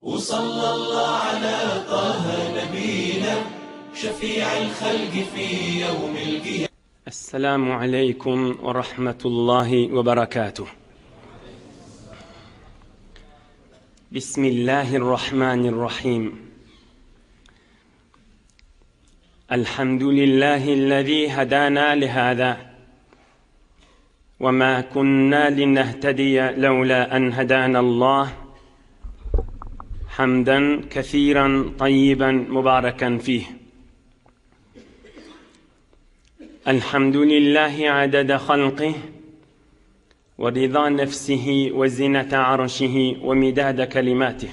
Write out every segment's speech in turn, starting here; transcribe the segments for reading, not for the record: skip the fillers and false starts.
وصلى الله على طه نبينا شفيع الخلق في يوم القيامة السلام عليكم ورحمة الله وبركاته بسم الله الرحمن الرحيم الحمد لله الذي هدانا لهذا وما كنا لنهتدي لولا أن هدانا الله حمدا كثيرا طيبا مباركا فيه الحمد لله عدد خلقه ورضا نفسه وزنة عرشه ومداد كلماته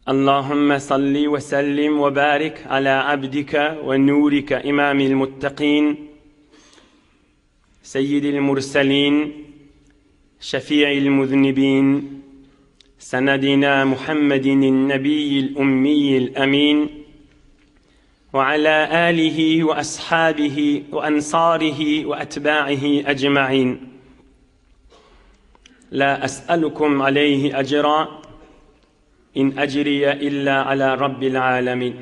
اللهم صل وسلم وبارك على عبدك ونورك إمام المتقين سيد المرسلين شفيع المذنبين سندنا محمد النبي الأمي الأمين وعلى آله وأصحابه وأنصاره وأتباعه أجمعين لا أسألكم عليه أجرا إن أجري إلا على رب العالمين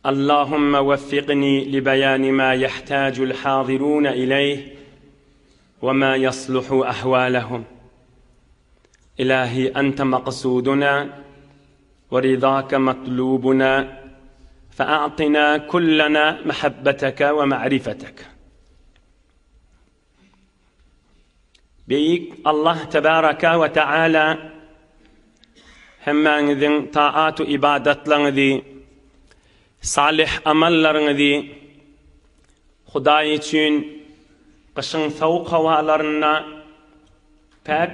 اللهم وفقني لبيان ما يحتاج الحاضرون إليه وما يصلح أحوالهم إلهي أنت مقصودنا ورضاك مطلوبنا فأعطنا كلنا محبتك ومعرفتك Beýik Allah tebaraka we taala hemmäňiziň taat-u ibadatlaryňyzy, salyh amallaryňyzy Hudaý üçin gyşyň sowuk howalarynda päk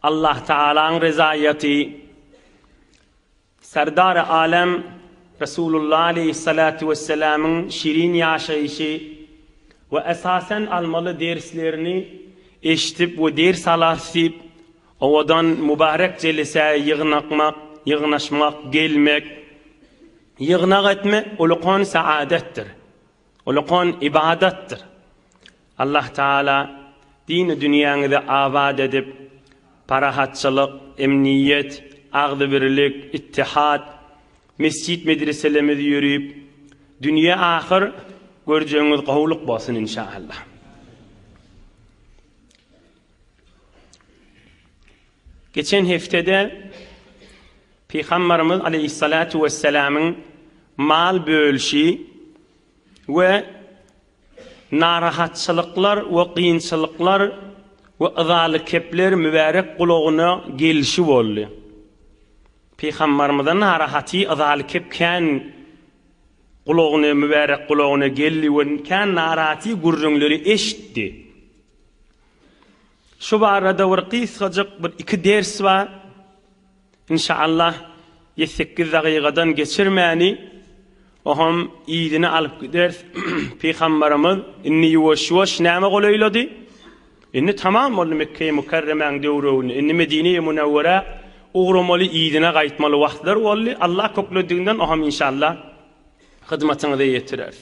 Allah Taalaň rezaýaty, Serdary alem Resulullah aleýhissalatu wessalamyň şirin ýaşaýşy we esasan almaly derslerini eşidip we ders alarys diýip, owadan mübarek jelisä ýygnakmak, ýygnaşmak, gelmek, ýygnak etmek ulukan saadetdir. Ulukan ybadatdyr. Allah Taala dini dünýäňizi abat edip, parahatçylyk, emniýet, agzybirlik, ittihat, mesjit medreselerimiz ýörüp, dünýe ahyr görjegiňiz gowulyk bolsun inşaallah. Geçen heftede Pygamberimiz aleýhissalatu wessalamyň mal bölüşi we narahatçylyklar we kynçylyklar we yzaly kepler mübärek gulagyna gelşi boldy. Pygamberimize narahaty yzaly kep kän gulagyna mübärek gulagyna geldi we kän narahaty gürrüňleri eşitdi. Şu barada bir gysgajyk bir iki ders bar. Inşaallah ýedi-sekiz dagygadan geçirmäni oham yzyna alyp gideris. Pygambarymyz indi ýuwaş-ýuwaş näme golaýlady? Indi tamam boldy Mekgeýi Mükerremäň döwregini. Indi Medineýi Münewwerä ugramaly, yzyna gaýtmaly wagtlar boldy. Allah köklediginden oham inşaallah hyzmatyňyza ýetireris.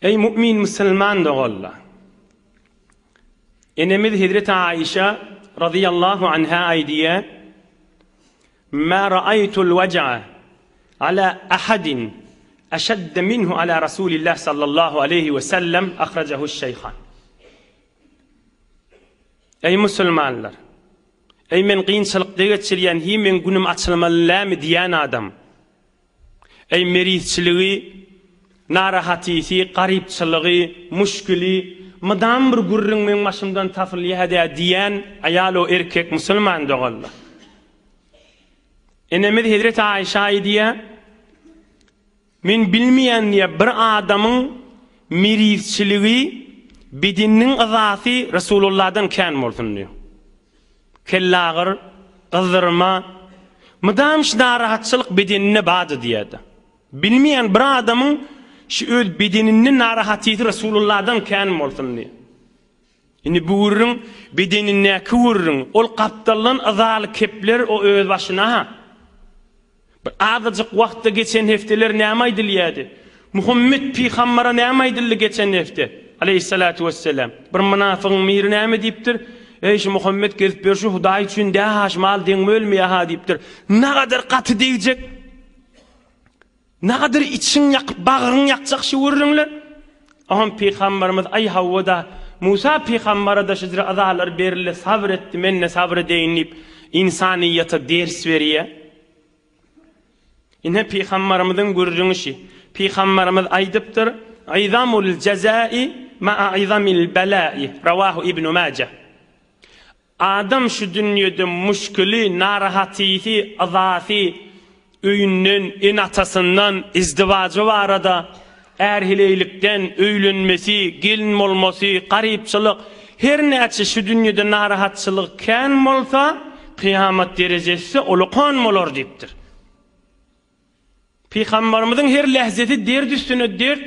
Eý mu'min musulman doganlar! Enemiz Hezreti Aişe razyýallahu anha aýdýar, Ma ra'aýtul waj'a ala ahadin aşadda minhu ala Rasulillah sallallahu aleýhi we sellem ahrajahu'ş-şeýhan. Eý musulmanlar! Eý men kynçylykda geçirýän, hiý meň günüm açylmaly dälmi diýýän adam! Eý merizçiligi, narahatysy, garypçylygy, muşkili, mydam bir gürrüň meň başymdan tapylýa-dä diýýän aýal-u erkek musulman doganlar. Enemiz Hezreti Aýşa aýdýar, Men bilmeýän diýýär, bir adamyň merizçiligi, bedeniniň yzasy Resulullahdan kän bolsun diýýär. Kellagyr, gyzdyrma, mydam şu narahatçylyk bedeninde bardy diýýärdi. Bilmeýän bir adamyň şu öz bedeninde narahatysy Resulullahdan kän bolsun diýýär. Indi bu gürrüň bedenindäki gürrüň, ol gapdaldan yzaly kepler o öz başyna-ha. Bir azajyk wagtda geçen hepdeler näme aýdylýardy? Muhammet pygambere näme aýdyldy geçen hepde? Aleýhissalatu wesselam. Bir mynafygyň biri näme diýipdir? Eý, şu Muhammet gezip ýörşi Hudaý üçin dä-ha, şu mal deň bölmeýär-ha diýipdir. Nagadar gaty degjek. Nagadar içiň ýakyp, bagryň ýakjak şu gürrüňler. Oňam pygambarymyz, Aý, hawa-da, Musa pygambara-da şujra yzalar berildi, sabyr etdi, men-de sabyr edeýin diýip, ynsanyýete ders berýär. Ine pygambarymyzyň gürrüňi şi. Pygambarymyz aýdypdyr, Yzamul jezai ma'a yzamil belai. Rawahu Ibn Maje. Adam şu dünýede muşkili, narahatysy, yzasy öýünden, ene-atasyndan, izdiwajy barada, är-heleýlikden, öýlenmesi, gelin bolmasy, garypçylyk, her näçe şu dünýede narahatçylyk kän bolsa, kyýamat derejesi ulakan bolar diýipdir. Pygambarymyzyň her lähzesi dert üstüne dert,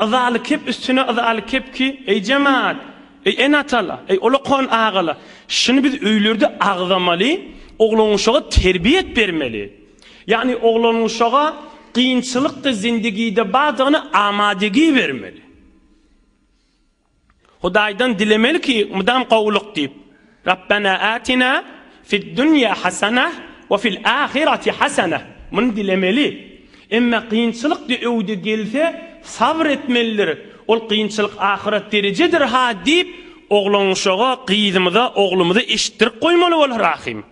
yzaly kep üstüne yzaly kep ki, eý jemaat, eý ene-atalar, eý ulakan agalar, şuny biz öýlerde agzamaly, oglan-uşaga terbiýet bermeli. Ýagny oglan-uşaga kynçylykda zindigide bardygyny amadegi bermeli. Hudaýdan dilemeli ki, mydam gowulyk diýip. Rabbena atina fid-dunýa hasana we fil ahirati hasana. Muny dilemeli. Emma kynçylyk de öwde gelse, sabr etmelidir. Ol kynçylyk ahyret derejedir ha diýip, oglan-uşaga, gyzymyza, oglumyza eşitdirip goýmaly bolar ahym.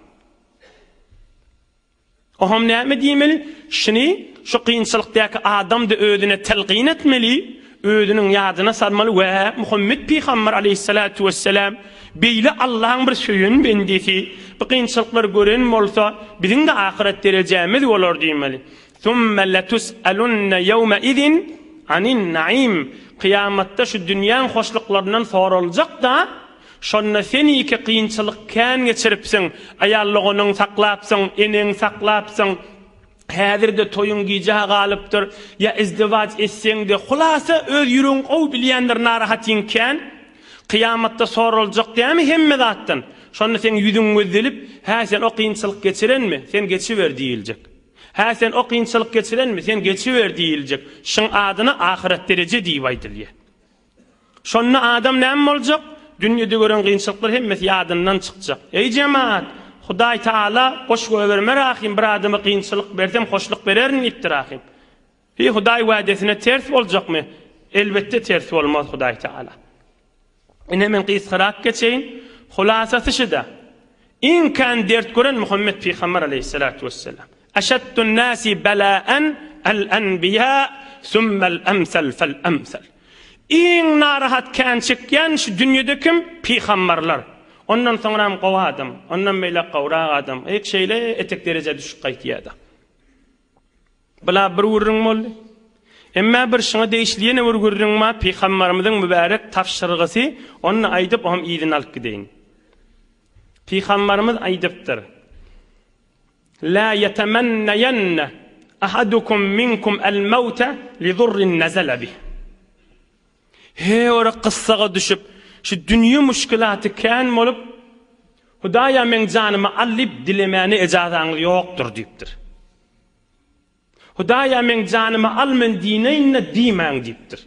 Oňam näme diýmeli? Şuny şu kynçylykdaky adam-da özüne telgin etmeli, özüniň ýadyna salmaly we Muhammet pygamber aleýhissalatu wessalam beýle Allaň bir söýen bendesi, bu kynçylyklary gören bolsa, biziň-de ahyret derejämiz bolar diýmeli. Summe letus'alunne ýewme izin anin naim. Kyýamatda şu dünýäň hoşluklaryndan soraljak-da, Şonda sen iki kynçylyk kän geçiripsiň, aýal doganyňy saklapsyň, eneňi saklapsyň, häzir-de toýuň gijä galypdyr, ýa izdiwaç etseň-de, hulasa öz ýüregiň gowy bilýändir narahatyň kän. Kyýamatda soraljak dämi hemme zatdan? Şonda seň ýüzüň gözdelip, hä sen o kynçylyk geçirenmi, sen geçiber diýiljek. Hä sen o kynçylyk geçirenmi, sen geçiber diýiljek. Şyň adyna ahyret dereje diýip aýdylýar. Şonda adam näme boljak? Dünýede gören kynçylyklar hemmesi ýadyndan çykjak. Eý jemaat! Hudaý Taala goş goýbermer ahym, bir adama kynçylyk bersem hoşluk bererin diýipdir ahym. Hi Hudaý wädesine ters boljakmy? Elbetde ters bolmaz Hudaý Taala. Ine men gysgarak geçeýin. Hulasasy şuda. Iň kän dert gören Muhammet pygamber aleýhissalatu wesselam. Eşeddun nasi belaen el-enbiýa sümmel emsel fel emsel. Iň narahat kän çekýän şu dünýede kim? Pygamberler. Ondan soňram gowy adam, ondan beýläk gowrak adam. Eý şeýle etek derejä düşüp gaýtýada. Bula bir gürrüň boldy. Emma bir şuňa degişli ýene bir gürrüň bar, Pygamberimiziň mübärek tabşyrgysy, ony aýdyp, oňam yzyny alyp gideýin. Pygamberimiz aýdypdyr, La ýetemenneýenne ahadukum minkum el-mewte li zurrin nezele bih. He ora gyssaga düşüp, şu dünýe muşkilaty kän bolup, Hudaýa meň janymy al diýip dilemäne ejazaňyz ýokdur diýipdir. Hudaýa meň janymy al men dineýin-de diýmäň diýipdir.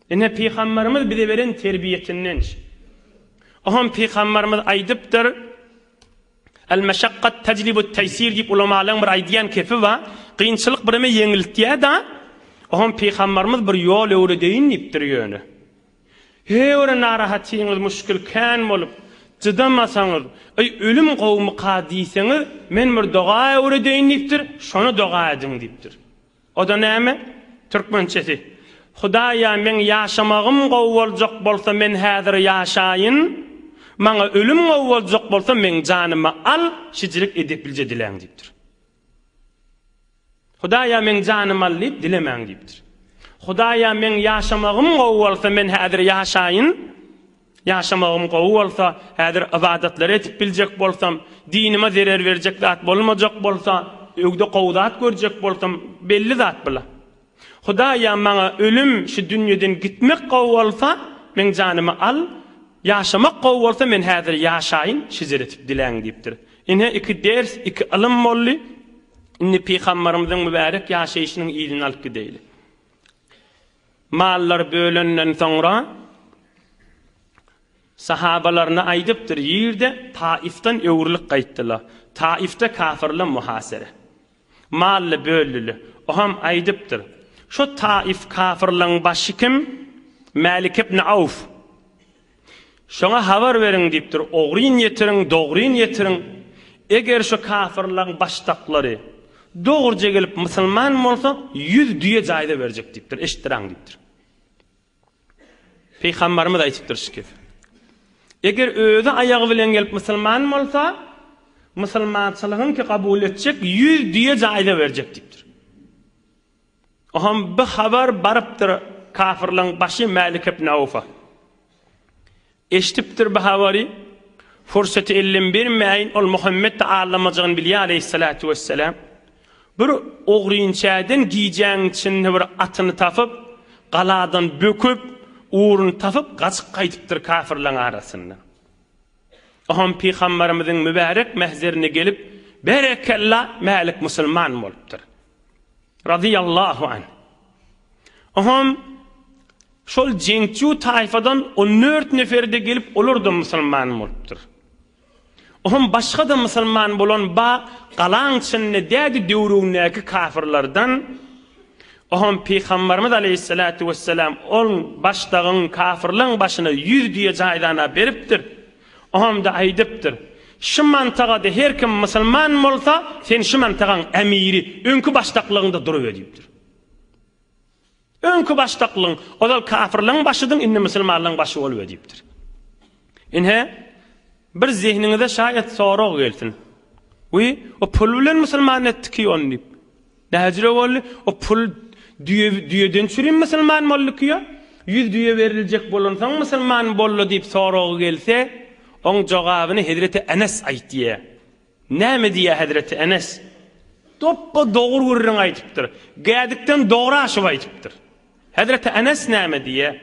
Ine pygamberimiz bize beren terbiýetindenş. Oňam pygamberimiz aýdypdyr, El meşakkat tejlibut teýsir diýip ulamalaryň bir aýdýan kepi bar. Kynçylyk bireme ýeňiltýär-da. Oňam pygamberimiz bir ýol öwredeýin diýipdir ýöne. Heý-ore narahatyňyz muşkil kän bolup, çydamasaňyz, Eý, ölüm gowumyka diýseňiz, men bir doga öwredeýin diýipdir, şony doga ediň diýipdir. O-da näme? Türkmençesi, Hudaý-a meň ýaşamagym gowy boljak bolsa men häzir ýaşaýyn, maňa ölüm gowy boljak bolsa meň janymy al, şijilik edeplije diläň diýipdir. Hudaýa meň janymy al diýip dilemäň diýipdir. Hudaýa meň ýaşamagym gowy bolsa men häzir ýaşaýyn, ýaşamagym gowy bolsa, häzir ybadatlary edip biljek bolsam, dinime zerer berjek zat bolmajak bolsa, ögde gowy zat görjek bolsam, belli zat bula. Hudaýa maňa ölüm şu dünýeden gitmek gowy bolsa, meň janymy al, ýaşamak gowy bolsa men häzir ýaşaýyn, şejer etip diläň diýipdir. Ine iki ders, iki ylym boldy. Indi pygambarymyzyň mübärek ýaşaýşynyň yzyny alyp gideýli. Mallar bölenden soňra. Sahabalaryna aýdypdyr, ýerde Taifden öwrülip gaýtdylar. Taifde kafyrlar muhasere. Mally böldüler. Oham aýdypdyr, Şo Taif kafyrlaň başy kim? Mälik ibn Awf. Şoňa habar beriň diýipdir, ogryn ýetiriň, dogryn ýetiriň. Eger şo kafyrlaň başdaklary dogruja gelip musulman bolsa, ýüz düýe jaýza berjek diýipdir, eşitdiräň diýipdir. Pygambarymyz aýtypdyr şu gepi. Eger özi aýagy bilen gelip musulman bolsa, musulmançylygyňky kabul etjek, 100 düýe jaýza berjek diýipdir. Oham bu habar barypdyr kafirlaryň başy Mälik ibn Awfa. Eşidipdir bu habary, Fursaty elden bermäýin, ol Muhammet-de aldamajagyny bilýär aleýhissalatu wessalam. Bir ogrynçäden gijäň içinde bir atyny tapyp, galadan böküp, ugruny tapyp, gaçyp gaýdypdyr kafirleň arasyndan. Oňam pygambarymyzyň mübärek mähzerine gelip, berekella, Mälik musulman bolupdyr. Razyýallahu anh. Oňam Şol jeňçi taýfadan on dört neferi-de gelip, olar-da musulman bolupdyr. Oňam başga-da musulman bolan ba galaň içinde dädi döwrügindäki kafyrlardan, oňam Pygambarymyz aleýhissalatu wessalam ol başdagyň kafyrlaň başyna ýüz düýe jaýdana beripdir. Oňam-da aýdypdyr, Şu mantagada her kim musulman bolsa, sen şu mantagaň emiri, öňki başdaklygyňda duruber diýipdir. Öňki başdaklygyň, ozal kafyrlaryň başydyň, indi musulmanlaryň başy bolup diýipdir. Ine, bir zehniňize şaýat sorag gelsin. Wi, o pul bilen musulman etdiki ony diýip. Näjüre boldy? O pul düýe, düýeden çürim musulman bolduky ýa? Ýüz düýe beriljek bolansoň musulman boldy diýip soragy gelse, oň jogabyny hezreti Enes aýtýar. Näme diýýär hezreti Enes? Dopba dogry gürrüň aýdypdyr. Gädikden dogry aşyp aýdypdyr. Hezreti Enes näme diýýär?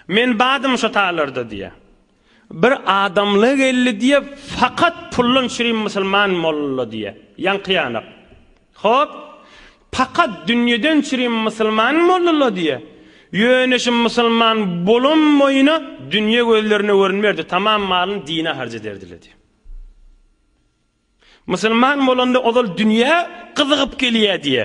Men badym şo talarda diýýär. Bir adamly geldi diýýär, fakat puldan çürim musulman molla diýýär. Ýaňky ýanak. Hop, pakat dünýeden çürim musulman molla diýýär. Ýöne şu musulman bolan boýuna dünýe gözlerine görünmerdi, tamam malyny dine harç ederdiler diýýär. Musulman bolanda ozal dünýä gyzygyp gelýä diýä.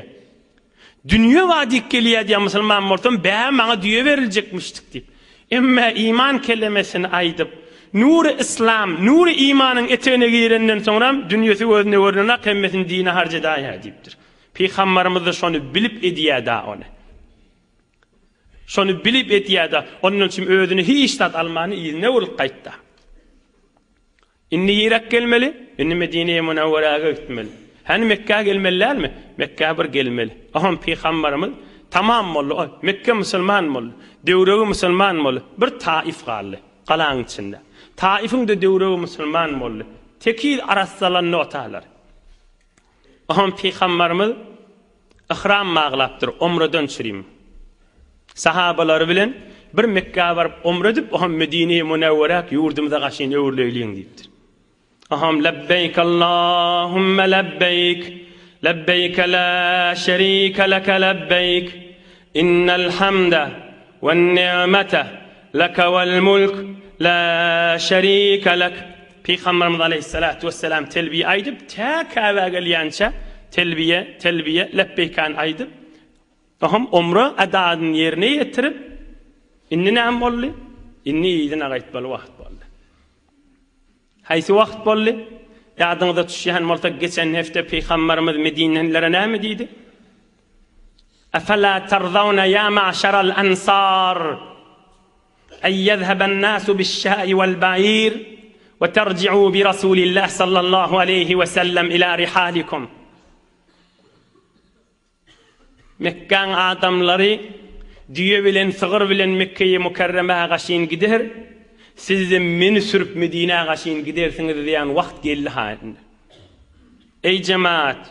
Dünýe bar diýip gelýä diýä musulman bolsam bä maňa düýe beriljekmişdik diýip. Emme iman kelemesini aýdyp, nury yslam, nury imanyň etegine girenden soňram dünýesi gözüne görünenak hemmesini dine harç edaýä diýipdir. Pygambarymyzda şony bilip edýä da ony. Şony bilip edýä da ondan üçin özüne hiç zat almany yzyna öwrülip gaýtda. Indi Yrak gelmeli, indi Medine-i Münewweräge gitmeli. Häni Mekgä gelmeli dälmi? Mekgä bir gelmeli. Oňam pygambarymyz tamam boldy, oý, Mekge musulman boldy, döwregi musulman boldy, bir Taif galdy, galaň içinde. Taifiň-de döwregi musulman boldy. Tekiz arassalandy o taýlar. Oňam pygambarymyz Yhram baglapdyr, omradan çürim. Sahabalary bilen bir Mekgä baryp omra edip, oham Medine-i Münewweräk ýurdumyza gaşyn öwrüleýliň diýipdir. Oham Lebbeýk Allahümme lebbeýk, lebbeýke la şerike leke lebbeýk, innel hamde wen ni'mete leke vel mulk la şerike lek. Pygamberimiz aleýhissalatu wessalam telbiýe aýdyp, tä Käbä gelýänçä telbiýe, telbiýe, lebbeýkany aýdyp, soňam umra edasyny ýerine ýetirip, indi näme boldy? Indi yzyna gaýtmaly wagt boldy. Haýsy wagt boldy? Ýadyňyza düşýän bolsa, geçen hepde Pygamberimiz medinelilere näme diýdi? Efela tarzawna ýa ma'şaral ansar? En ýezheben nasu biş-şai wel-bair we terji'u bi Rasulillah sallallahu aleýhi we sellem ila rihalikum. Mekgäň adamlary düýe bilen, sygyr bilen Mekgeýi Mükerremä gaşyn gider, siz-de meni sürüp Medinä gaşyn gidersiňiz diýen wagt geldi-ha indi. Eý jemaat!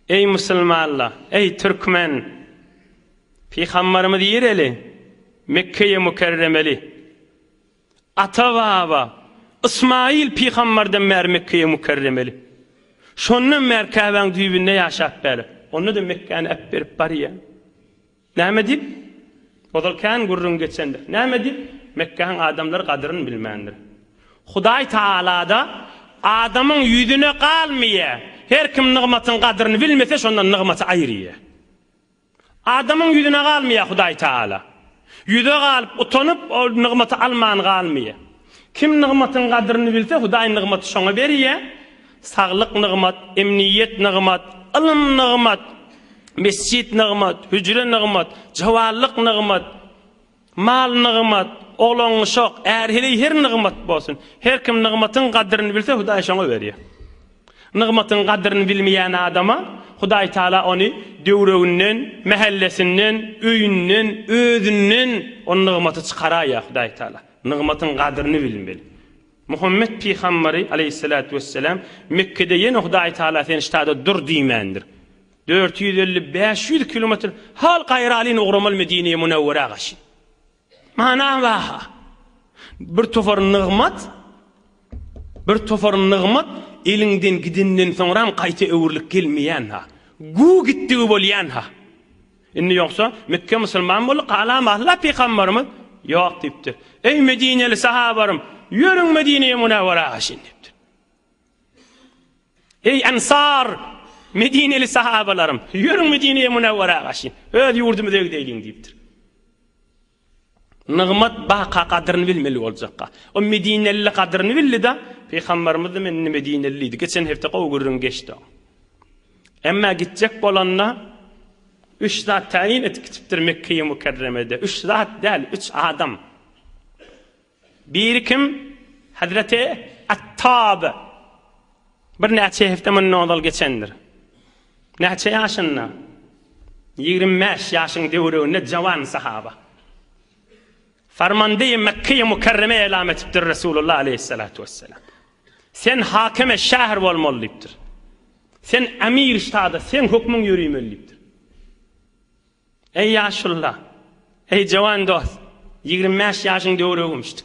Eý musulmanlar! Eý türkmen! Pygambarymyz ýereli, Mekgeýe Mükerremeli. Ata-baba Ysmaýyl pygambardan bäri Mekgeýe Mükerremeli. Şondan bäri Käbäň düýbünde ýaşap bäri. Onda-da Mekgäni äpberip barýar. Näme diýip? Ozal kän gürrüň geçendir. Näme diýip? Mekgäň adamlary gadyryny bilmändir. Hudaý Tagala-da adamyň ýüzüne galmaýar. Her kim nygmatyň gadyryny bilmese, şondan nygmaty aýyrýar. Adamyň ýüzüne galmaýar Hudaý Tagala. Ýüze galyp, utanyp, ol nygmaty alman galmaýar. Kim nygmatyň gadyryny bilse, Hudaý nygmaty şoňa berýär. Saglyk nygmat, emniýet nygmat, ylym nygmat, mesjit nygmat, hüjre nygmat, jowallyk nygmat, Mal nygmat, oglan-uşak, är-heleý her nygmat bolsun. Her kim nygmatyň gadyryny bilse, Hudaý şoňa berýär. Nygmatyň gadyryny bilmeýän adama Hudaý Taala ony döwreginden, mähellesinden, öýünden, özünden o nygmaty çykaraýýar Hudaý Taala. Nygmatyň gadyryny bilmeli. Muhammet pygamberi aleýhissalatu wesselam Mekgede ýene Hudaý Taala sen ştada dur diýmändir. 450, 500 kilometr hal gaýralyn ugramaly Medine-i Münewwerä gaşy. Mana baha. Bir topar nygmat, bir topar nygmat eliňden gidenden soňram gaýta öwrülip gelmeýän ha. Gu gitdigi bolýan ha. Indi ýogsa Mekge musulman boldy, galam Allah pygamberimiz ýok diýipdir. Eý Medineli sahabarym, ýörüň Medine-i Münewwerä gaşyn diýipdir. Eý, Ensar! Medineli sahabalarym! Ýörüň Medine-i Münewwerä gaşy, öz ýurdumyza gideýliň diýipdir. Nygmat baka gadyryny bilmeli boljakka. O medineli gadyryny bildi-de, Pygamberimiz-de men indi medineli diýdi. Geçen hepde gowy gürrüň geçdi. Emma gitjek bolanda üç zat täyin etip gitipdir Mekge-i Mükerremede. Üç zat däl, üç adam. Biri kim? Hazreti Attab. Birnäçe hepde mundan ozal geçendir. Näçe ýaşynda? 25 ýaşyň döwreginde jawan sahaba. Farmandeýi Mekkeýi Mükerreme elam etipdir Resulullah aleyhissalatu vesselam. Sen hakeme şäher bolmaly diýipdir. Sen emir ştada, sen hökmüň ýörimeli diýipdir. Eý ýaşulla! Eý jowan dost! 25 ýaşyň döwregimşdik.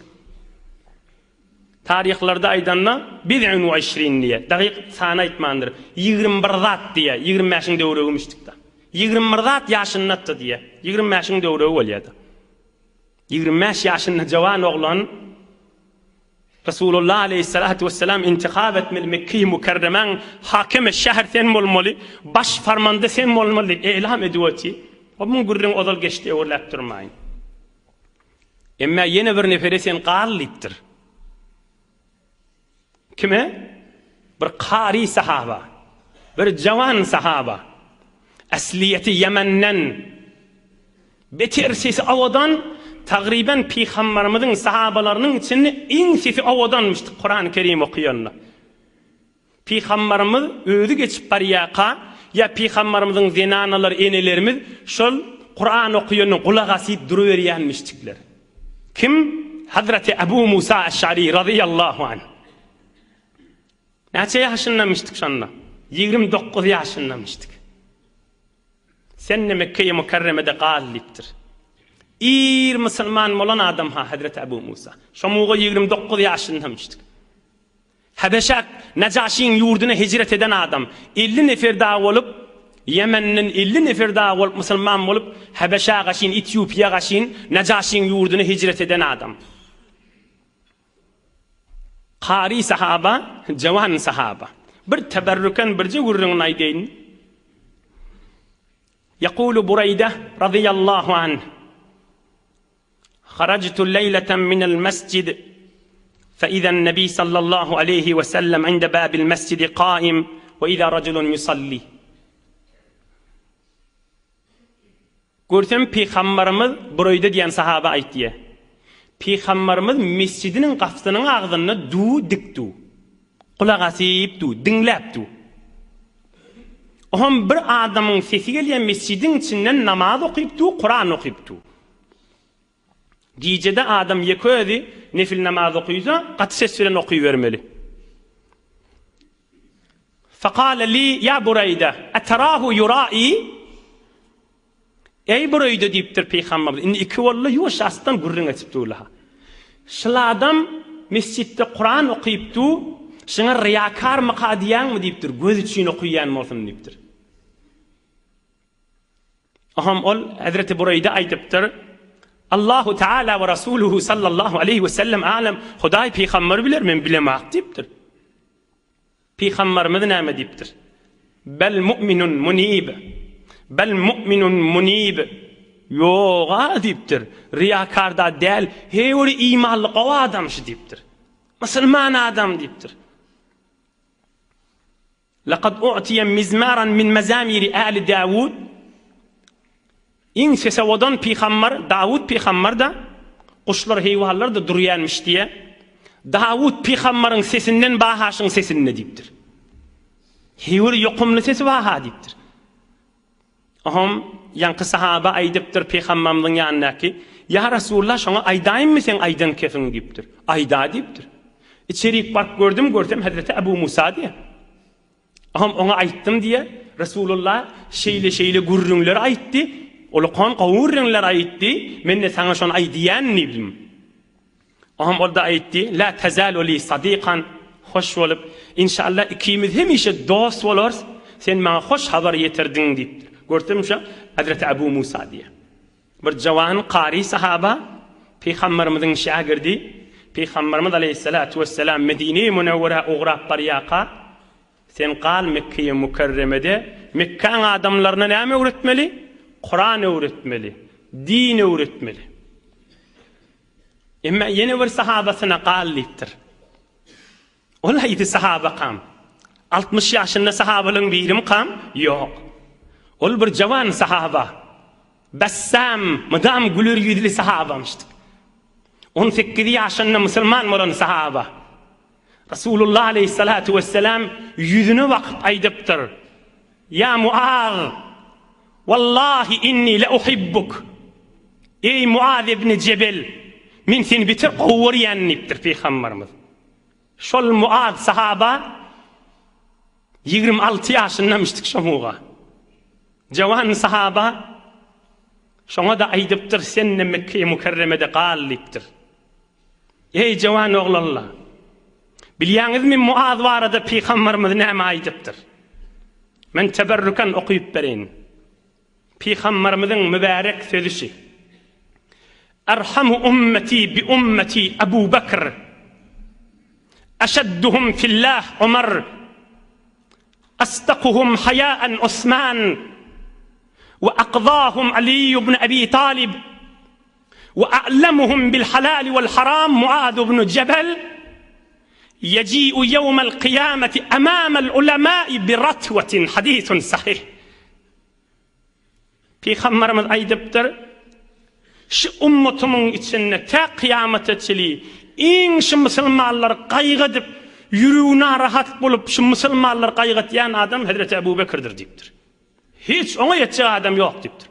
Taryhlarda aýdanda bid'un we işrin diýýär. Dagyk sany aýtmandyr. 21 zat diýýär. 25-iň döwregimşdik-de. 21 zat ýaşynda-da diýýär. 25-iň döwregi bolýar-da. 25 ýaşynda jowan oglan Resulullah aleýhissalatu wessalam intihap etmeli Mekge-i Mükerremäň hakimi şäher sen bolmaly, baş farmanda sen bolmaly diýip elam edip otyr. Hop muň gürrüňi ozal geçdi öwürläp durmaýyn. Emmä ýene bir nefere sen gal diýipdir. Kime? Bir kary sahaba, bir jawan sahaba. Asliýeti Ýemenden. Beter sesi owadan, tagryban Pygambarymyzyň sahabalarynyň içinde iň sesi owadanmyşdy Kurany Kerim okuyanda. Pygambarymyz özi geçip barýarka ýa Pygambarymyzyň zenanalary, enelerimiz şol Kuran okuyanda gulak asyp duruberýänmişdikler. Kim? Hazreti Ebu Musa Eş'ari razyýallahu anh. Näçe ýaşyndamyşdyk şonda? 29 ýaşyndamyşdyk. Sen-de Mekgeýi Mükerremede gal diýipdir. Ir musulman bolan adam-ha Hezreti Ebu Musa. Şomuga 29 ýaşyndamyşdyk. Habeşä, Najaşyň ýurduna hijret eden adam. 50 nefer dagy bolup, Ýemenden 50 nefer dagy bolup musulman bolup, Habeşä gaşyn, Etiopiýa gaşyn, Najaşyň ýurduna hijret eden adam. Kary sahaba, jawan sahaba. Bir teberrüken birje gürrüňini aýdaýyn. Ýekulu Bureýde razyýallahu anh. Harajtu leýleten minel mesjid fe izen nebi sallallahu aleyhi ve sellem inde babil mesjidi kaim ve iza raculun yusalli. Görsem Pygambarymyz Bureýde diýen sahaba aýtýar. Pygambarymyz mesjidiniň gapysynyň agzynda du dik du. Gulak asyp du, diňläp du. Oňam bir adamyň sesi gelýär mesjidiň içinden namaz okyp du, Kuran okyp du. Gijede adam ýeke özi nefil namaz okysa, gaty ses bilen okybermeli. Fekale li ýa Bureýde, eterahu ýurai? Eý Bureýde diýipdir Pygamberimiz. Indi iki boldy, ýuwaş asdan gürrüň etip durlar. Şul adam mesjitde Kuran okyp dur, şuňa ryýakarmyka diýýäňmi diýipdir, göz üçin okaýan bolsun diýipdir. Oňam ol Hezreti Bureýde aýdypdyr. Allahu Teala we Rasuluhu sallallahu aleýhi we sellem alem, Hudaý pygamber biler, men bilemak diýipdir. Pygamberimiz näme diýipdir? Bel mu'minun munib. Bel mu'minun munib. Ýoga diýipdir. Riýakar-da däl, heý bir imanly gowy adam şu diýipdir. Musulman adam diýipdir. Laqad u'tiya mizmaran min mazamiri ali Dawud. Iň sese owadan pygambar Dawud pygambar-da, guşlar, heýwanlar-da durýanmyş diýýär. Dawud pygambaryň sesinden bahaşyň sesinde diýipdir. Heý bir ýokumly sesi bar-ha diýipdir. Oňam ýaňky sahaba aýdypdyr pygambarymyzyň ýanyndaky, Ýa Resulallah şoňa aýdaýynmy seň aýdan kefiňi diýipdir. Aýda diýipdir. Içerik baryp gördüm, görsem hezreti Ebu Musa diýýär. Oňam oňa aýtdym diýýär, Resulallah şeýle-şeýle gürrüňleri aýtdy, ulakan gowy gürrüňler aýtdy, men-de saňa şony aýdýan diýdim. Oňam ol-da aýtdy, La tezalu li sadikan, hoş bolup, inşallah ikimiz hemişe dost bolarys, sen maňa hoş habar ýetirdiň diýipdir. Görsem şo Hezreti Ebu Musa diýýär. Bir jawan kary sahaba, Pygamberimiziň şägirdi, Pygamberimiz aleýhissalatu wessalam Medine-i Münewwerä ugrap barýarka, Sen gal Mekgeýi Mükerremede, Mekgäň adamlaryna näme öwretmeli? Kuran öwretmeli, din öwretmeli. Emma ýene bir sahabasyna gal diýipdir. Ol haýsy sahabakam? 60 ýaşynda sahabalaryň birimikam? Ýok. Ol bir jawan sahaba. Bessam, mydam güler ýüzli sahabamyşdyk. 18 ýaşynda musulman bolan sahaba. Rasulullah aleyhissalatu vesselam ýüzüne bakyp aýdypdyr. Ýa Muaz, wallahi inni le uhibbuk. Eý Muaz ibn Jebel, men seni beter gowy görýän diýipdir pygamberimiz. Şol Muaz sahaba 26 ýaşyndamyşdyk şomuga. Jawan sahaba şoňa-da aýdypdyr, sen-de Mekge-i Mükerremede gal diýipdir. Eý, jawan oglanlar! Bilýäňizmi, Muaz barada pygamberimiz näme aýdypdyr? Men teberrüken okyp bereýin. Pygamberimiziň mübärek sözi şi. Erhamu ummeti bi ummeti Abu Bekr. Eşedduhum fillah Omar. Asdakuhum haýaan Osman. We akzahum Ali ibn Abi Talib. We a'lemuhum bil halali wal haram Muaz ibn Jebel yeji'u yevmel kıyameti amamel ulemai bi ratwetin hadisun sahih. Pygamberimiz aýdypdyr, Şu ummatymyň içinde tä kyýamata çili iň şu musulmanlary gaýgy edip, ýüregi narahat bolup şu musulmanlary gaýgy etýän adam Hezreti Ebu Bekirdir diýipdir. Hiç oňa ýetjek adam ýok diýipdir.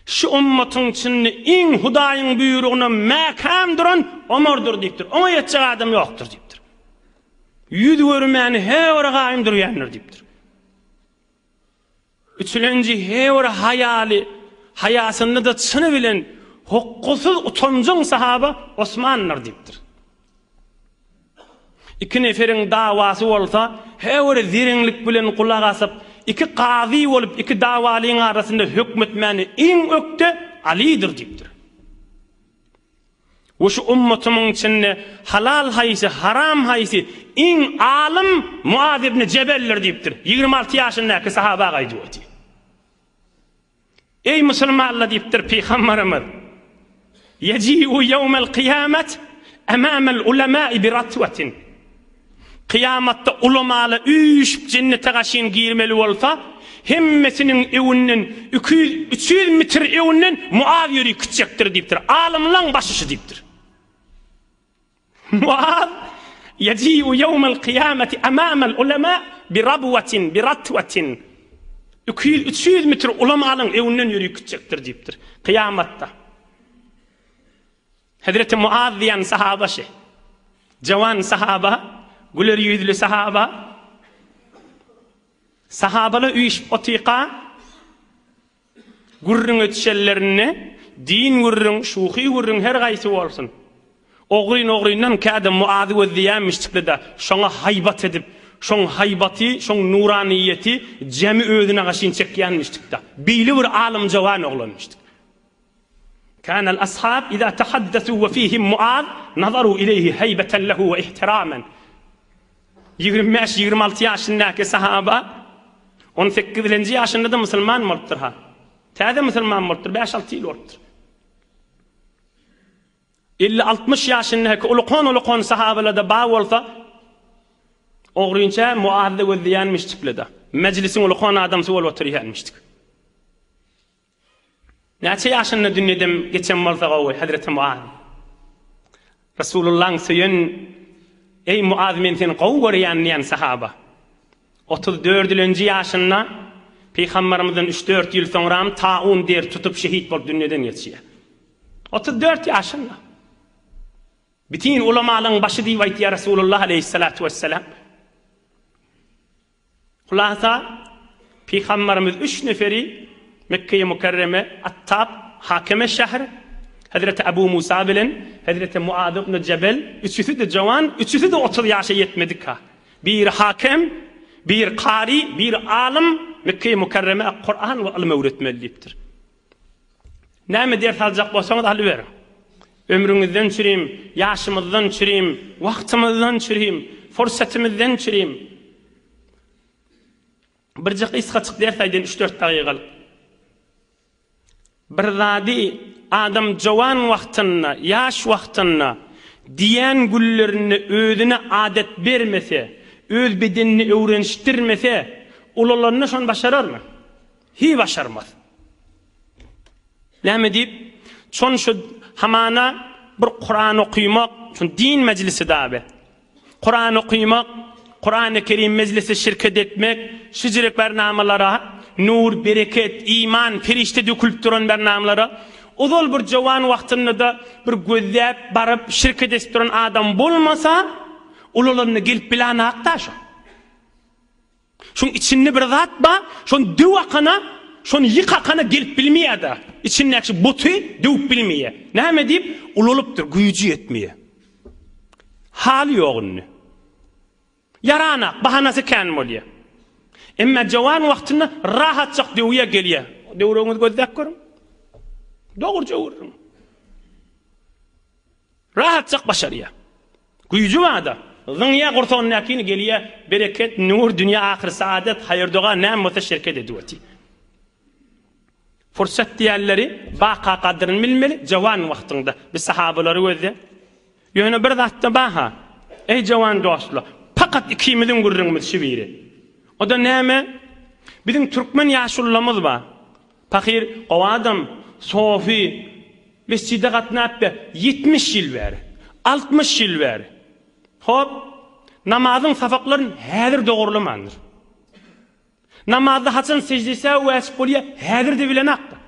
Şu ummatyň içinde iň Hudaýyň buýrugyna mäkäm duran Omardyr diýipdir. Oňa ýetjek adam ýokdur diýipdir. Ýüz görmäni her bir gaýym durýandyr diýipdir. Üçülenji her bir haýaly, haýasynda-da çyny bilen hokgusyz utanjaň sahaba Osmandyr diýipdir. Iki neferiň dawasy bolsa, her bir zereňlik bilen gulak asyp, iki kazy bolup, iki dawalyň arasynda hökmetmäne iň ökde Alydyr diýipdir. We şu ummatymyň içinde halal haýsy, haram haýsy, iň alym Muaz ibn Jebeldir diýipdir. 26 ýaşyndaky sahaba aýdyp otyr. Eý musulmanlar diýipdir pygambarymyz. Yeji'u ýewmel kyýamet emamel ulemai bi ratwatin. Kyýamatda ulamalar üýşüp jennete gaşyn girmeli bolsa, hemmesiniň öňünden 200 300 metr öňünden Muaz ýörüp gitjekdir diýipdir. Alymlaň başyşy diýipdir. Muaz, Yeji'u ýewmel kyýameti amamal ulema bi rabwatin, bi ratwatin. 200, 300 metr ulamalyň öňünden ýörüp gitjekdir diýipdir. Kyýamatda. Hezreti Muaz diýen sahaba şi. Jawan sahaba, güler ýüzli sahaba. Sahabalar üýşüp otyka Gürrüň etişenlerinde din gürrüň, şuhy gürrüň her gaýsy bolsun. Ogryn-ogryndan käde Muazy gözleýänmişdikle-de, şoňa haýbat edip, şoň haýbaty, şoň nuranyýeti jemi özüne gaşyn çekýänmişdik-de. Beýle bir alym jawan oglanmyşdyk. Kanal ashab iza tahaddasu we fihim Muaz nazaru ileýhi heýbeten lehu we ihtiramen. 25, 26 ýaşyndaky sahaba 18-nji ýaşynda-da musulman bolupdyr ha. Täze musulman bolupdyr, 5-6 ýyl bolupdyr. 50-60 ýaşyndaky ulukan-ulukan sahabalarda bar bolsa, ogrynça Muazda gözleýänmişdiklede. Mejlisiň ulukan adamsy bolup oturýanmişdik. Näçe ýaşynda dünýeden geçen bolsa gowy, Hezreti Muaz. Resulullahyň söýen Eý Muaz men seni gowy görýän diýen sahaba. 34-lenji ýaşynda Pygambermizden 3-4 ýyl soňram taun dert tutup şehit bolup dünýeden geçýär. 34 ýaşynda. Bütin ulamalaryň başy diýip aýtýar Resulullah aleýhissalatu wesselam. Hulasa, Pygamberimiz üç neferi Mekgeýi Mükerreme, Attab, Hakeme şäher, Hezreti Abu Musa bilen Hezreti Muaz ibn Jebel, üçüsi-de jowan, üçüsi-de 30 ýaşa ýetmedik-ha. Biri hakem, biri kary, biri alym, Mekgeýi Mükerreme Kuran we ylym öwretmeli diýipdir. Näme ders aljak bolsaňyz alyberiň. Ömrüňizden çürim, ýaşymyzdan çürim, wagtymyzdan çürim, fursatymyzdan çürim. Birje gysgaçyk ders aýdaýyn üç-dört dagygalyk. Bir zady adam jowan wagtynda, ýaş wagtynda diýen günlerinde özüne adat bermese, öz bedenini öwrenişdirmese, ulalanda şony başararmy? Hiý başarmaz. Näme diýip, şon şu hamana bir Kuran okymak, şon din mejlisi dabe. Kuran okymak, Kurany Kerim mejlisi şirket etmek, şijirek bernamalara, nur, bereket, iman, perişde dökülip duran bernamalara, ozal bir jowan wagtynda-da bir gözläp baryp şirket edip duran adam bolmasa, ulalanda gelip bilanakda şo. Şuň içinde bir zat bar, şony döw akana, şony ýyk akana gelip bilmeýär-de. Içindäki şu buty döwüp bilmeýär. Näme diýip, ulalypdyr, güýji ýetmeýär. Haly ýok indi. Ýaranak, bahanasy kän bolýar. Emma jowan wagtynda rahatjak döwýär, gelýär. Döwregiňizi gözläp görüň. Dogruja öwrüň. Rahatjak başarýar. Güýji barda. Zyňýar gursagyndakyny gelýär. Bereket, nur, dünýä ahyr saadet, haýyr-doga näme bolsa şereket edip otyr. Pursat diýenleri baka gadyryny bilmeli jowan wagtyňda. Biz sahabalary gözle. Ýöne bir zatda bar-ha. Eý jowan dostlar, pakat ikimiziň gürrüňimiz şu biri. O-da näme? Biziň türkmen ýaşululamyz bar. Pahyr gowy adam, sofy, mesjide gatnap be, 70 ýyl bäri, 60 ýyl bäri. Hop, namazyň sapaklaryny häzir dogurlamandyr. Namazda haçan sejde-säw wäjip bolýar, häzir-de bilenakdyr.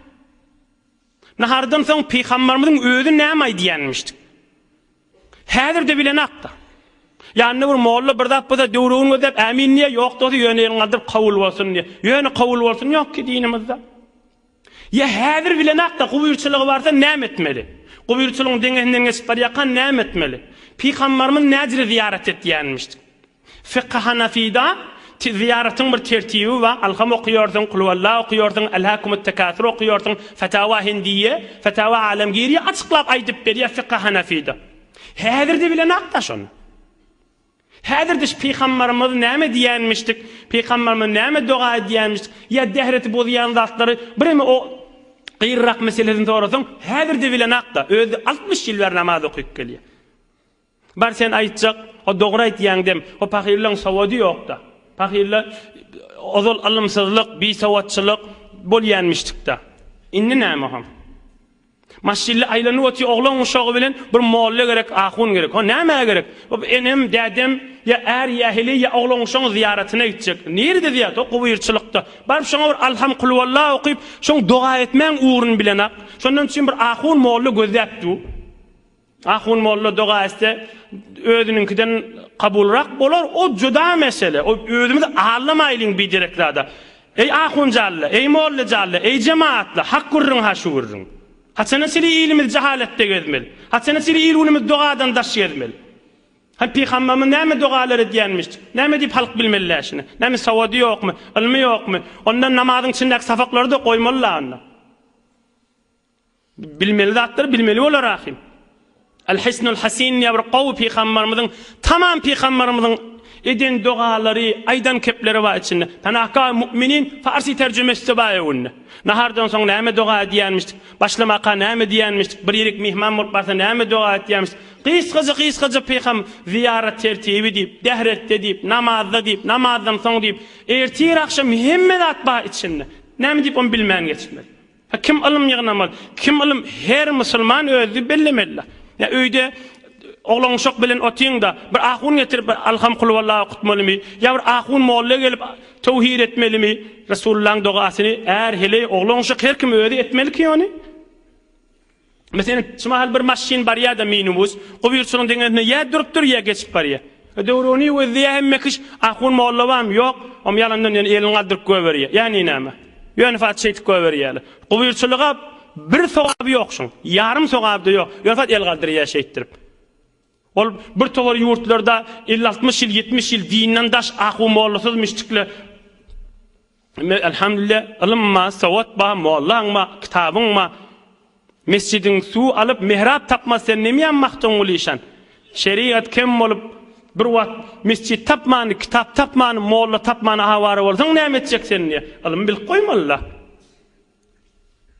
Nahardan soň pygambarymyzyň özi näme aýdýanmyşdyk? Häzir-de bilenakda. Ýanynda bir molla bir zat bolsa döwregini gözläp ämin diýýär, ýok bolsa ýöne elini galdyryp kabul bolsun diýýär. Ýöne kabul bolsun ýok ki dinimizde. Ýa häzir bilenakda gubyrçylygy barsa näme etmeli? Gubyrçylygyň deňesinden geçip barýarka näme etmeli? Pygambarymyz näjire zyýarat etýänmişdik? Fykhy Hanafyda zyýaratyň bir tertibi bar, Alham okaýarsyň, Kulwalla okaýarsyň, Elhäkumut tekasur okaýarsyň, Fetawa Hindiýe, Fetawa Alemgiriýe açyklap aýdyp berýär Fykhy Hanafyda. Häzir-de bilenok-da şony. Häzir-de şu pygambarymyz näme diýenmişdik, pygambarymyz näme doga edýänmişdik, ýa dähreti bozýan zatlary bireme o gyrrak meselesini sorasaň, häzir-de bilenok-da, özi 60 ýyl bäri namaz okyp gelýär. Bar sen aýtjak, o dogry aýtýaň dem, o pahyrlaň sowady ýokda. Pahyrla ozal ylymsyzlyk, bisowatçylyk bolýanmişdikda. Indi näme hom? Maşynly aýlanyp otyr oglan uşagy bilen bir molla gerek, ahun gerek. Ho nämä gerek? O enem, dädem ýa är ýa heleý ýa oglan uşagyň zyýaratyna gitjek. Nirede zyýarat? O gubyrçylykda. Baryp şoňa bir alham kulwalla okyp, şoň doga etmäň ugruny bilenak. Şondan üçin bir ahun molla gözläp dur. Ahun molla doga etse özüniňkiden kabulrak bolar, o juda mesele. O özümizi aldamaýlyň biderek zada. Eý ahun jally, eý molla jally, eý jemaatly, hak gürrüň ha şu gürrüň. Haçana çenli ilimiz jahaletde gezmeli? Haçana çenli il-günümiz dogadan daş gezmeli? Hany pygamberimiz näme dogalar edýänmiş? Näme diýip halk bilmeli şuny? Näme sowady ýokmy? Ylmy ýokmy? Onda namazyň içindäki sapaklary-da goýmaly-la onda. Bilmeli zatlary bilmeli bolar ahym. El Hisnul Hasin diýen bir gowy pygambarymyzyň, tamam pygambarymyzyň eden dogalary, aýdan kepleri bar içinde. Penahgah Mu'minin farsi terjimesi-de bar öwünde. Nahardan soň näme doga edýänmişdik, başlamaka näme diýýänmişdik, bir ýerik myhman bolup barsa näme doga etýänmişdik. Gysgaja gysgaja pygam zyýarat tertibi diýip, dähretde diýip, namazda diýip, namazdan soň diýip, ertir agşam hemme zat bar içinde. Näme diýip ony bilmän geçmeli. Ha kim ylym ýygnamaly? Kim ylym her musulman özi bellemeli. Ýa öýde oglan-uşak bilen otyň-da, bir ahun getirip Alham kulwallah okutmalymy? Ýa bir ahun molla gelip towhid etmelimi? Resulullahyň dogasyny är, heleý, oglan-uşak her kim özi etmeli ki ony. Meselem, şu mahal bir maşyn barýar-da minibus, gubirçylygyň deňesinde ýa durup dur, ýa geçip barýar. Döwrüni gözleýär hemme kiş, ahun molla barmy? Ýok. Om ýalandan ýöne elini galdyryp goýberýär. Ýagny näme? Ýöne fat şeýdip goýberýärler. Gubirçylyga bir sogaby ýok şuň. Ýarym sogaby-da ýok. Ýöne fat el galdyrýar şeýtdirip. Ol bir towar ýurtlarda 50-60 ýyl, 70 ýyl dinden daş ahun mollasyz müşdikler Me elhamdülillah ylym ba, sowat ba, mollaň ba, kitabyň ba. Mesjidiň suw alyp mihrap tapmaz sen nemýän Magtymguly işan. Şerigat kem bolup bir wagt mesjit tapmany, kitap tapmany, molla tapmany awara bolsaň näme etjek sen diýe. Ylym bilip goýmaly-da.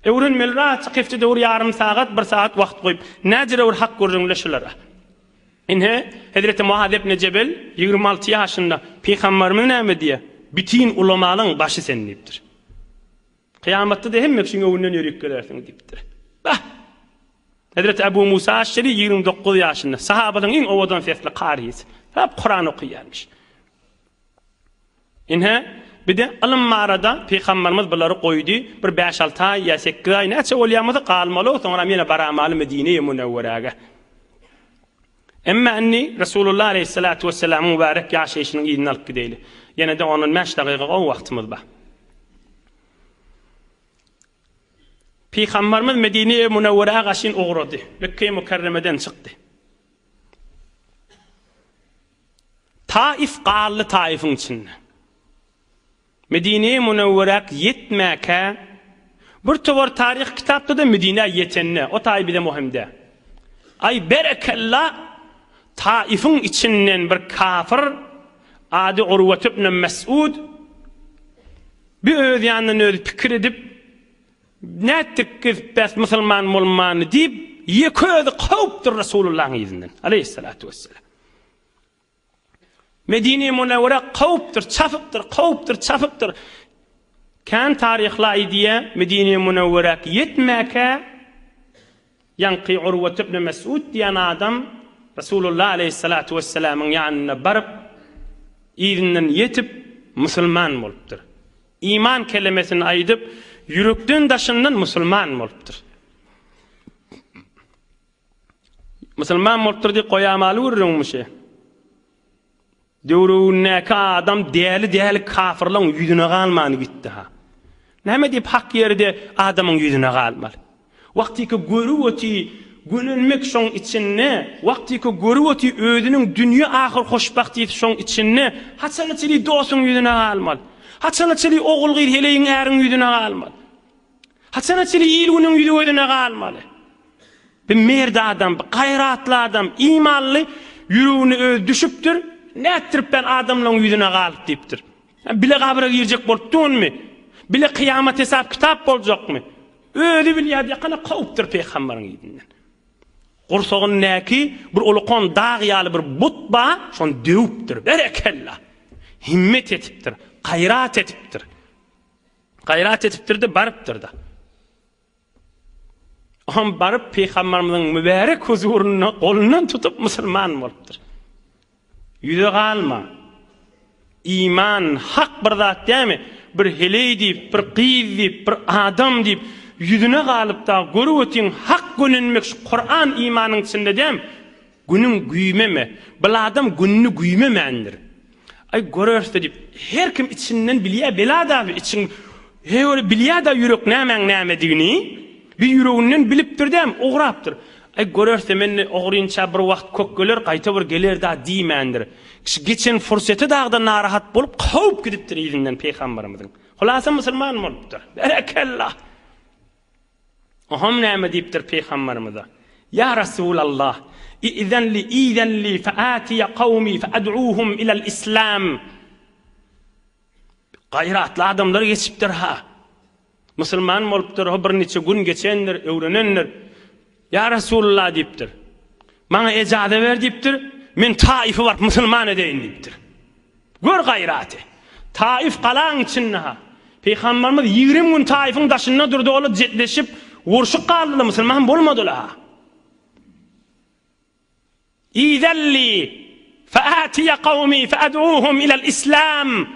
Öwrenmeli rahatjyk hepdede bir ýarym sagat, bir sagat wagt goýup, näjere bir hak gürrüňle şulara. Ine, Hezreti Muaz ibn Jebel 26 ýaşynda Pygamberimiz näme diýýär? Bütin ulamalaň başy sen diýipdir. Kyýamatda-da hemme kişiň öňünden ýörüp gelersiň diýipdir. Bah! Hezreti Ebu Musa Aşşeri 29 ýaşynda, sahabalaryň iň owadan sesli karysy. Hep Kuran okaýarmyş. Ine, bir-de ylym barada Pygamberimiz bulary goýdy, bir bäş-alty aý ýa sekiz aý näçe bolýan bolsa galmaly, soňram ýene baramaly Medine-i Münewweräge. Emma indi Resulullah aleýhissalatu wessalamyň mübärek ýaşaýşynyň yzyny alyp gideýli. Ýene-de ondan bäş dagyga gowy wagtymyz bar. Pygamberimiz Medine-i Münewwerä gaşyn ugrady. Mekge-i Mükerremeden çykdy. Taif galdy Taifiň içinde. Medine-i Münewweräk ýetmäkä, bir towar taryh kitapda-da Medinä ýetende, o taý bize möhüm däl. Aý berekella, Taifiň içinden bir kafir, ady Urwet ibn Mes'ud, bir öz ýanyndan özi pikir edip, Nätdik biz bes musulman bolmany diýip, ýeke özi kowupdyr Resulullahyň yzyndan, aleýhissalatu wesselam. Medine-i Munewwere kowupdyr, çapypdyr, kowupdyr, çapypdyr. Kän taryhlar aýdýar, Medine-i Munewweräk ýetmäkä, ýaňky Urwet ibn Mesud diýen adam Resulullah aleýhissalatu wesselamyň ýanyna baryp, yzyndan ýetip, musulman bolupdyr. Iman kelemesini aýdyp, ýürekden daşyndan musulman bolupdyr. Musulman bolupdyr diýip goýamaly gürrüňmişi. Döwründäki adam däli-däli kafyrlaň ýüzüne galmany gitdi ha. Näme diýip hak ýerde adamyň ýüzüne galmaly? Wagtyky görüp oty gönenmek şoň içinde, wagtyky görüp oty özüniň dünýe ahyr hoşbagtysy şoň içinde, haçana çenli dostuň ýüzüne galmaly? Haçana çenli ogul-gyz heleýiň äriň ýüzüne galmaly? Haçana çenli il-günüň ýüzi-gözüne galmaly? Bir merd adam, bir gaýratly adam, imanly ýüregine özi düşüpdir, nätdirip ben adamlaryň ýüzüne galyp diýipdir. Bile gabra girjek bolup durmy? Bile kyýamat hesap-kitap boljakmy? Özi bilýärdi, ýakana kowupdyr pygamberiň yzyndan. Gursagyndaky bir ulukan dag ýaly bir but bar, şony döwüpdir. Berekella! Himmet etipdir, gaýrat etipdir. Gaýrat etipdir-de, barypdyr-da. Oňam baryp Pygamberimiziň mübärek huzurynda golundan tutup musulman bolupdyr. Ýüze galma. Iman hak bir zat dälmi? Bir heleý diýip, bir gyz diýip, bir adam diýip ýüzüne galyp da görüp otyň hak gönenmek şu Kuran imanyň içinde dälmi? Günüň güýmeme. Bil adam gününi güýmemändir. Aý görersde diýip, her kim içinden bilýär bela-da içiň he bilýär-da ýürek nämäň nämedigini. Bir ýüreginden bilipdir däm, ugrapdyr. Aý görersde mende ogrynça bir wagt kök geler, gaýta bir geler-da diýmändir. Kişi geçen fursete dagda narahat bolup kowup gidipdir yzyndan pygamberimiziň. Hulasa musulman bolupdyr. Berekella! Oham näme diýipdir Pygamberimize? Ýa Resulallah, i'zen li, i'zen li fe atiýe kawmi fe ad'uhum ilel islam. Gaýratly adamlar geçipdir-ha. Musulman bolupdyr, ho birniçe gün geçendir, öwrenendir. Ýa Resulallah diýipdir. Maňa ejaza ber diýipdir. Men Taify baryp musulman edeýin diýipdir. Gör gaýraty. Taif galaň içinde-ha. Pygamberimiz 20 gün Taifyň daşynda durdy, olar jetleşip, urşup galdylar, musulman bolmadylar-ha. Izelli featiye kawmi fead'uhum ilel islam.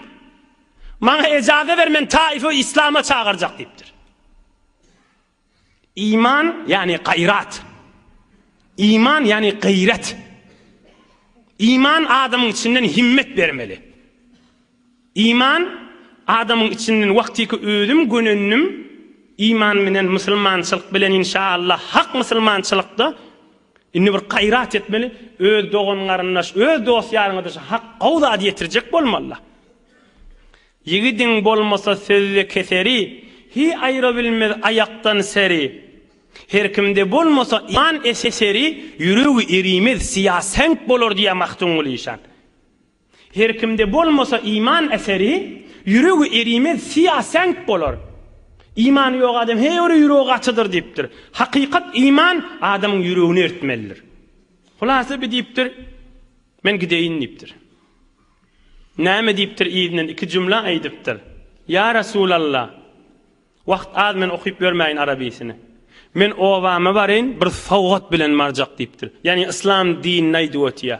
Maňa ejaza ber, men Taify islama çagyrjak diýipdir. Iman ýagny gaýrat. Iman ýagny gaýrat. Iman adamyň içinden himmet bermeli. Iman adamyň içinden wagtyky özüm gönendim, iman bilen musulmançylyk bilen inşaallah hak musulmançylykda indi bir gaýrat etmeli, öz dogan garyndaş, öz dost ýaryňa da hak gowy zady ýetirjek bolmaly. Ýigidiň bolmasa sözde keseri, Hi aýra bilmez aýakdan seri. Her kimde bolmasa iman eseri, Ýüregi erimez, syýa seňk bolar diýýär Magtymguly işan. Her kimde bolmasa iman eseri, Ýüregi erimez, syýa seňk bolar. Imany ýok adam heý bir ýüregi gatydyr diýipdir. Hakykat iman adamyň ýüregini eritmelidir. Hulasa bi diýipdir, Men gideýin diýipdir. Näme diýipdir yzyndan iki jümle aýdypdyr. Ýa Resulallah! Wagt az men okyp ýörmäýin arabisini. Men obama baryn bir sowgat bilen barjak diýipdir. Ýagny yslam dinini aýdyp otýa.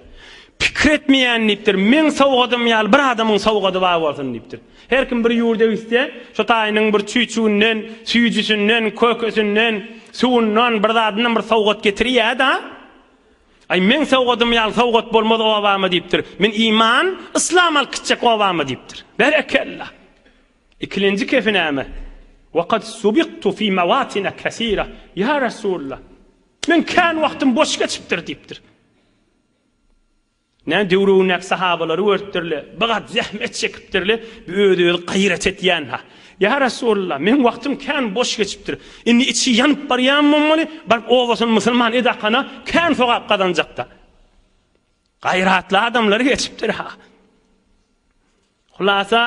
Pikir etmeýän diýipdir, meň sowgadym ýaly bir adamyň sowgady bar bolsun diýipdir. Her kim bir ýurda gitse, şo taýynyň bir çüýçüginden, süýjüsinden, kökesinden, suwundan, bir zadyndan bir sowgat getirýä-da. Aý, meň sowgadym ýaly sowgat bolmaz obama diýipdir. Men iman, yslam alyp gitjek obama diýipdir. Berekella! Ikilenji kefi näme? Waqad subiqtu fi mawatina kesira. Ýa Resulallah! Men kän wagtym boş geçipdir diýipdir. Näme döwründäki sahabalary görüpdirle, bigat zähmet çekipdirle, bir öz-özi gaýrat etýän-ha. Ýa Resulallah, meň wagtym kän boş geçipdir. Indi içi ýanyp barýan bolmaly, baryp obasyny musulman edakana kän sogap gazanjakda. Gaýratly adamlar geçipdir-ha. Hulasa,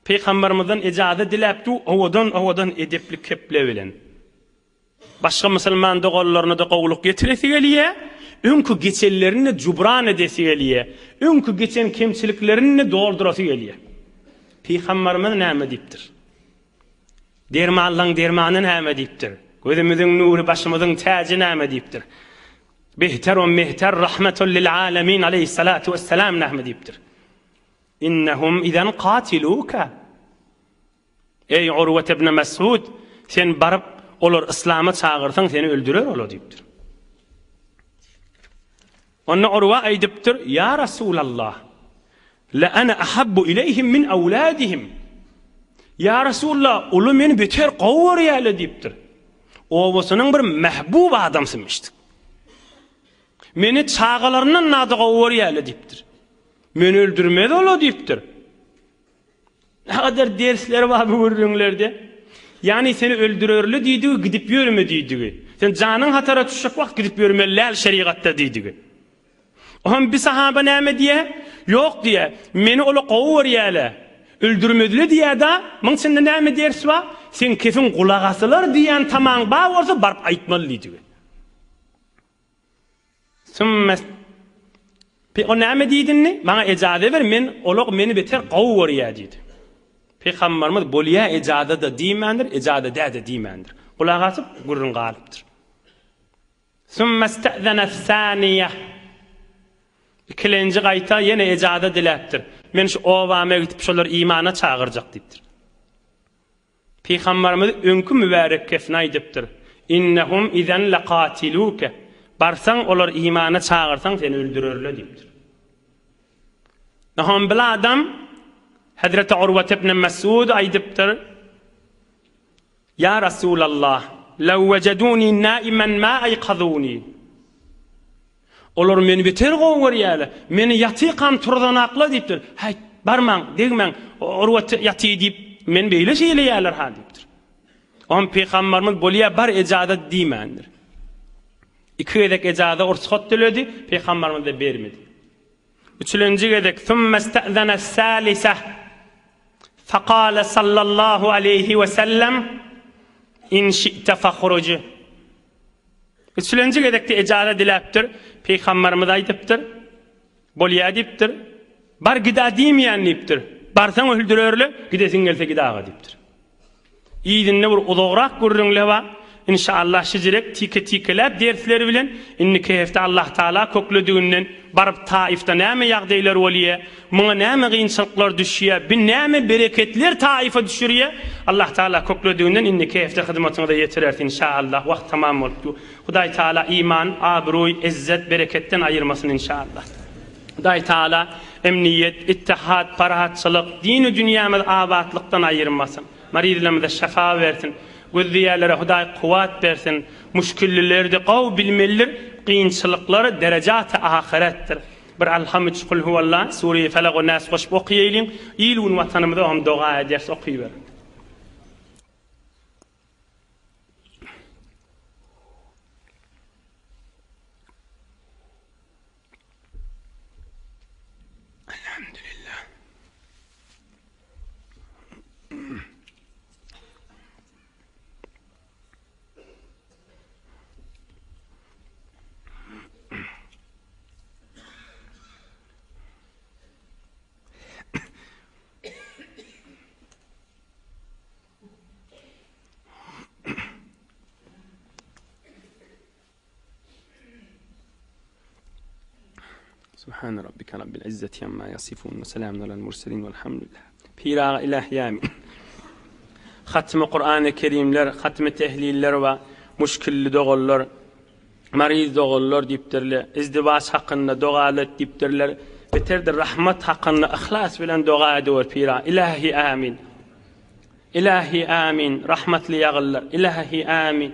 Pygambermizden ejaza diläp du, owadan-owadan edepli keple bilen. Başga musulman doganlaryna-da gowulyk ýetiresi gelýär, öňki geçenlerini-de jubran edesi gelýär, öňki geçen kemçiliklerini-de doldurasy gelýär. Pygamberimiz näme diýipdir? Dermanlaň dermany näme diýipdir? Gözümiziň nury, başymyzyň täji näme diýipdir? Behter o mehter rahmetul lil alemin aleyhissalatu vesselam näme diýipdir? Innehum izen katiluka. Eý, Urwet ibn Mesud, sen baryp, olar yslama çagyrsaň, seni öldürer olar diýipdir. Onda Urwa aýdypdyr, Ýa Rasulallah, la ana ahabbu ileýhim min awladihim. Ýa Rasulullah, uly meni beter gowy görýärler diýipdir. Obasynyň bir mähbub adamsymyşdyk. Meni çagalaryndan nada gowy görýärler diýipdir. Meni öldürmez olar diýipdir. Nägadar dersler bar bu gürrüňlerde. Ýagny seni öldürerli diýdigi gidip ýörme diýdigi. Sen janyň hatara düşjek wagt gidip ýörmeli däl şerigatda diýdigi. Ohm bir sahaba näme diýä? Ýok diýä. Meni ola gowy görýäle. Öldürmezle diýä-da, muň içinde näme ders bar? Seň kefiň gulak asylar diýýän tamaň bar bolsa baryp aýtmaly diýdigi. Sümme Pe o näme diýdi indi? Maňa ejaza ber, men olar meni beter gowy görýär diýdi. Pygamberimiz bolýa ejaza-da diýmändir, ejaza dä-de diýmändir. Gulak asyp, gürrüň galypdyr. Sümme stezene saniýe. Ikilenji gaýta ýene ejaza diläpdir. Men şu obama gidip şolary imana çagyrjak diýipdir. Pygamberimiz öňki mübärek kefni aýdypdyr, Innehum izen lekatiluke, Barsaň, olar imana çagyrsaň, seni öldürerler diýipdir. Naham bil adam Hezreti Urwet ibn Mesud aýdypdyr, Ýa Rasulallah, lew wejeduni naimen ma aýkazuni. Olar meni beter gowy görýärler. Meni ýatykam turzanaklar diýipdir. Häý, barmaň, degmäň, Urwat ýatyr diýip, meni beýle şeýleýärler-ha diýipdir. Oňa Pygambarymyz bolýa bar ejazat diýmändir. Iki gezek ejaza ursgat diledi, Pygambarymyz-da bermedi. Üçülenji gezek Sümmestezene saliseh fekale sallallahu aleýhi we sellem in şi'te fahruj. Üçülenji gezekde ejaza diläpdir, Pygambarymyz aýdypdyr, Bolýa diýipdir. Bar gida diýmeýän diýipdir. Barsaň öldürerle, gidesiň gelse git aga diýipdir. Yzynda bir uzagrak gürrüňle bar. Inşallah şijirek tike-tikeläp dersleri bilen indiki hepde Allah Taala köklediginden baryp Taifde näme ýagdaýlar bolýa, muňa näme gynçylyklar düşýä, bi näme bereketler Taifa düşürýä, Allah Taala köklediginden indiki hepde hyzmatyňyza ýetireris inşallah. Wagt tamam bolup dur. Hudaý Taala iman, abroý, ezzet, bereketden aýyrmasyn inşallah. Hudaý Taala emniýet, ittihat, parahatçylyk, dini dünýämiz abatlykdan aýyrmasyn. Marizlerimize şyfa bersin. Gözleýänlere Hudaý kuwwat bersin. Muşkillilerdi gowy bilmelidir, kynçylyklar derejaty ahyretdir. Bir Alham üç Kulhuwalla, Sure-i Felak we Nas goşup okaýaýlyň. Il-gün watanymyza hem doga ederis okyber. Elhamdülillah. Subhane rabbike rabbil izzeti amma yasifun we selamun alel murselin velhamdülillah. Pir aga ilahi amin. Hatmy Kur'an-ı Kerimler, hatmy tehliller we muşkilli doganlar, mariz doganlar diýipdirler. Izdiwaç hakynda dogalar diýipdirler. Beterdir rahmat hakynda yhlas bilen doga ediwer pir aga. Ilahi amin. Ilahi amin. Rahmatly ýagyllar. Ilahi amin.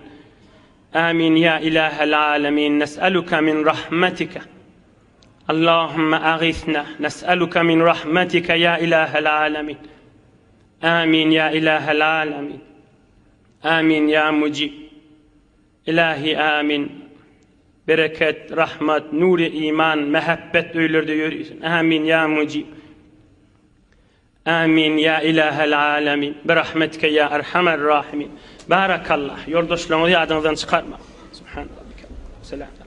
Amin ya ilahel alemin nes'eluke min rahmetike Allahümme agisna nes'eluke min rahmetike ya ilahel alemin Amin ya ilahel alemin Amin ya mucib Ilahi amin Bereket, rahmet, nuri iman, mehabbet öýlerde ýörisin. Amin ya mucib. Amin ya ilahel alemin birahmetike ya erhamer rahimin Barakallah ýoldaşlaryňyzy ýadyňyzdan çykarmaň Subhan rabbike Selam.